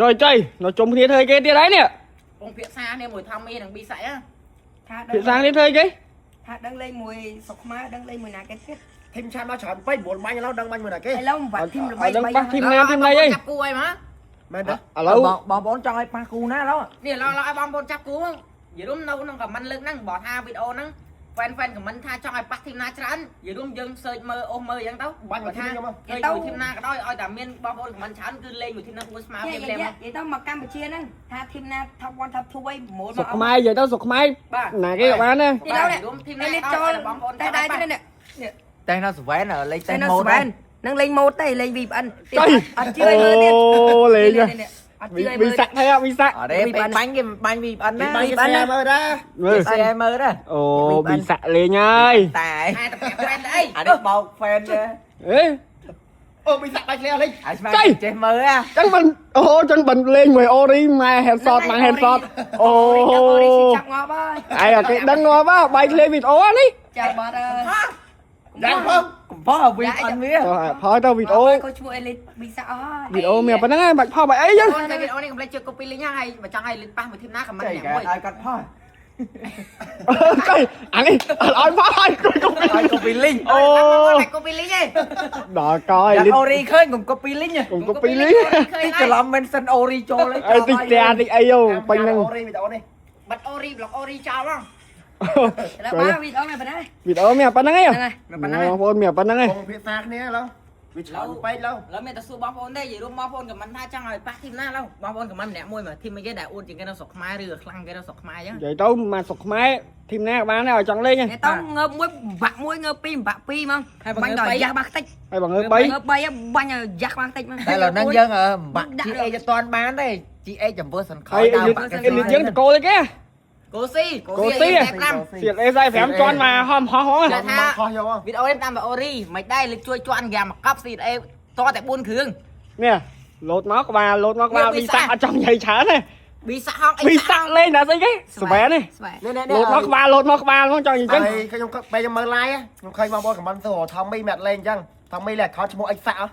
ចុយចុយនៅជុំគ្នាធ្វើអីគេទៀតហើយនេះ? ពងភាសាគ្នាមួយថមមីនិងប៊ីសាច់ហ៎ ថា ភាសាគ្នាធ្វើអីគេ? ថាដឹងលេងមួយស្រុកខ្មែរដឹងលេងមួយណាគេទៀត? ធីមឆាតមកច្រើនពេក9បាញ់ឥឡូវដឹងបាញ់មួយណាគេ ឥឡូវបាក់ធីមល្បី ឲ្យដឹងប៉ះធីមណាធីមណីអី ចាប់គូអីមក មែនទេ ឥឡូវ បងបងប្អូនចង់ឲ្យប៉ះគូណាឥឡូវ នេះឥឡូវឲ្យបងប្អូនចាប់គូមកនិយាយរួមនៅក្នុង comment លើកហ្នឹងបើថាវីដេអូហ្នឹង fan fan comment ថាចង់ឲ្យប៉ះ team ណាច្រើននិយាយរួមយើង search មើលអូសមើលអញ្ចឹងទៅ បាញ់មកធីមខ្ញុំមក ឃើញមួយ team ណាក៏ដោយឲ្យតែមានបងប្អូន comment ច្រើនគឺលេងមួយ team ហ្នឹងគួរស្មើ និយាយ ភ្លាមៗ និយាយទៅមកកម្ពុជាហ្នឹងថា team ណា top 1 top 2អីប្រមូល ស្រុកខ្មែរនិយាយទៅស្រុកខ្មែរ បាទ ណាគេក៏បានដែរ នេះដល់នេះ រួម team ណា នេះ ក៏ ចូល ដោយបងប្អូន តែដែរទេនេះ តែនៅសវែនលេង តែនៅ តែម៉ូត ស្វែននឹងលេងម៉ូតទេលេង VPN ចុយ អត់ជឿឲ្យមើលទៀត អូលេង អត់ជឿឲ្យ វី មើល សាក់ថៃអវីសាក់ អត់ទេពេលបាញ់គេបាញ់ VPN ណា បាញ់គេសែមើលដែរ មើល គេសែមើលដែរ អូវីសាក់លេងហើយ តែ តែតែប្រាប់ fan ទៅអី អានេះបោក fan ទេ អេ អូមីសាក់បាញ់ធ្លាក់លេង អាស្មានចេះមើលហ่ะ ចឹងមិនអូចឹងមិនលេងមួយអូរីម៉ែ headshot ម៉ែ headshot អូ អូរីចាប់ងាប់ហើយ ឯងគេដឹងងាប់ហ៎បាយធ្លេវីដេអូនេះ ចាប់បាត់ហើយ យ៉ាងផង កំផោះ VPN វា ទៅផលទៅវីដេអូ ក៏ឈ្មោះអេលីតវីសាអស់ហើយ វីដេអូមានប៉ុណ្្នឹងហើយបាច់ផលបាច់អីចឹង អូនតែវីដេអូនេះកុំភ្លេចជួយ copy link ហើយបើចង់ឲ្យលិតប៉ះមួយ team ណា comment ចេះ អ្នកមួយ គេឲ្យគាត់ផោះ កៃអានេះអត់ឲ្យផលឲ្យកុំ ឲ្យ copy link អូ តែ copy link ឯង ដល់កយ យ៉ាង លី អូរីឃើញកុំ copy link កុំ copy link តិចច្រឡំ mention អូរីចូល អីតិចផ្ទះតិចអីយោពេញហ្នឹង អូរីវីដេអូនេះ បាត់អូរីប្លុកអូរីចោលហ្មង แล้วบ้าវីដេអូមានប៉ុណ្ណា វីដេអូមានប៉ុណ្្នឹងឯង ហ្នឹងហើយ ប៉ុណ្ណឹង បងប្អូនមានប៉ុណ្្នឹងឯង បងភាសាគ្នាឥឡូវវាច្រើនពេកឥឡូវ ឥឡូវមានតែសួរបងប្អូនទេនិយាយរួមបងប្អូន comment ថាចង់ឲ្យប៉ះ team ណាឥឡូវបងប្អូន comment ម្នាក់មួយមក team អីគេដែលអួតជាងគេនៅស្រុកខ្មែរឬខ្លាំងគេនៅស្រុកខ្មែរអញ្ចឹង និយាយទៅមកស្រុកខ្មែរ team ណាក៏បានដែរឲ្យចង់លេង និយាយទៅងើបមួយបាក់មួយងើបពីរបាក់ពីរហ្មងបាញ់ដល់យ៉ាស់បាក់តិច ហើយបងអើយ3 ងើបបីបាញ់ឲ្យយ៉ាស់បាក់តិចហ្មង តែឥឡូវហ្នឹងយើងបាក់ GA จะតាន់បានទេ GA ចំពោះសិនខ ហើយ ដើមបាក់ អេលីតយើងតកូលអីគេ កូស៊ី កូស៊ី សៀតអេសៃ5ជាន់មកហំហោះហ្មង តែថា ខុសយកមក វីដេអូនេះតាមតែអូរីមិនដែរលើជួយជន់ហ្គាមកកប់ CA តតែ4គ្រឿង នេះលោតមកក្បាលលោតមកក្បាលវីសាក់អត់ចង់និយាយច្រើនទេ ប៊ីសាក់ហងអី វីសាក់លេងដល់ស្អីគេសវែននេះ ស្វែ នេះនេះ លោតមកក្បាលលោតមកក្បាលហ្មងចង់និយាយចឹង ហើយខ្ញុំពេលខ្ញុំមើល live ខ្ញុំឃើញបងប្អូន comment សួរថមមីមិនលេងអញ្ចឹងថមមីលេខខោឈ្មោះអិចសាក់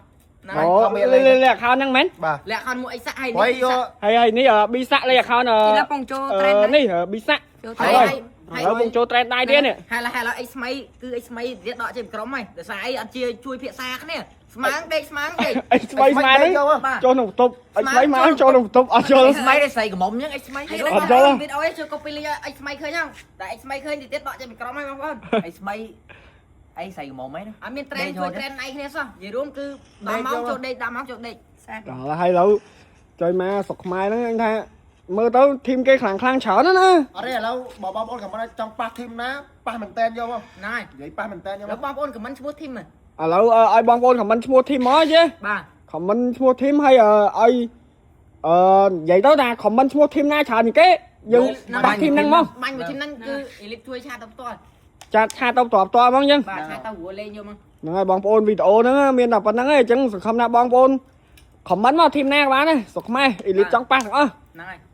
អូលេលេ account ហ្នឹងមែន បាទ លក្ខខណ្ឌមួយអីសាក់ហើយ ហើយយក ហើយហើយនេះប៊ីសាក់លេ account ទីឡាពងចូលត្រេន នេះប៊ីសាក់ ចូល ហើយ ត្រេន ហើយ ឥឡូវពងចូល trend ដែរទៀតនេះ ហើយហើយហើយអីស្មៃគឺអីស្មៃទៀតដកចេញក្រុមហើយដោយសារអីអត់ជាជួយភាសាគ្នាស្មាងដេកស្មាងដេក អីស្បៃស្មានេះចូលក្នុងបន្ទប់អីស្បៃមកចូលក្នុងបន្ទប់អត់ចូល ស្មៃได้ស្រីកំមុំអញ្ចឹងអីស្មៃ ហើយ អត់ចូល វីដេអូនេះជួយ copy link ឲ្យអីស្មៃឃើញហ្នឹងតែអីស្មៃឃើញតិចទៀតដកចេញពីក្រុមហើយបងប្អូន អីស្មៃអីស្រីកំមុំអីណា អត់មាន trend ជួយ trend ឯគ្នាសោះនិយាយរួមគឺ10ម៉ោងចូលដេក10ម៉ោងចូលដេក សែត ដល់ហើយឥឡូវចុយមកស្រុកខ្មែរហ្នឹងអញថាមើលទៅ team គេខ្លាំងខ្លាំងច្រើនណាស់ណា អត់ទេឥឡូវបើបងប្អូន comment ចង់ប៉ះ team ណាប៉ះមែនតែនយកមក ណែ និយាយប៉ះមែនតែនយក แล้ว មក បងប្អូន comment ឈ្មោះ team ឥឡូវឲ្យបងប្អូន comment ឈ្មោះ team មកជេ បាទ comment ឈ្មោះ team ហើយឲ្យអឺនិយាយទៅថា comment ឈ្មោះ team ណាច្រើនជាងគេយើងបាក់ team ហ្នឹងមក បាញ់មួយ team ហ្នឹងគឺ elite ជួយ chat ទៅផ្ទាល់ ចាត់ chat ទៅផ្ទាល់ផ្ទាល់ហ្មងអញ្ចឹង បាទ chat ទៅរួលេងយកមក ហ្នឹងហើយបងប្អូនវីដេអូហ្នឹងមានតែប៉ុណ្្នឹងឯងអញ្ចឹងសង្ឃឹមថាបងប្អូន comment មក team ណាក៏បានដែរស្រុកខ្មែរ elite ចង់ប៉ះទាំងអស់ ហ្នឹងហើយ។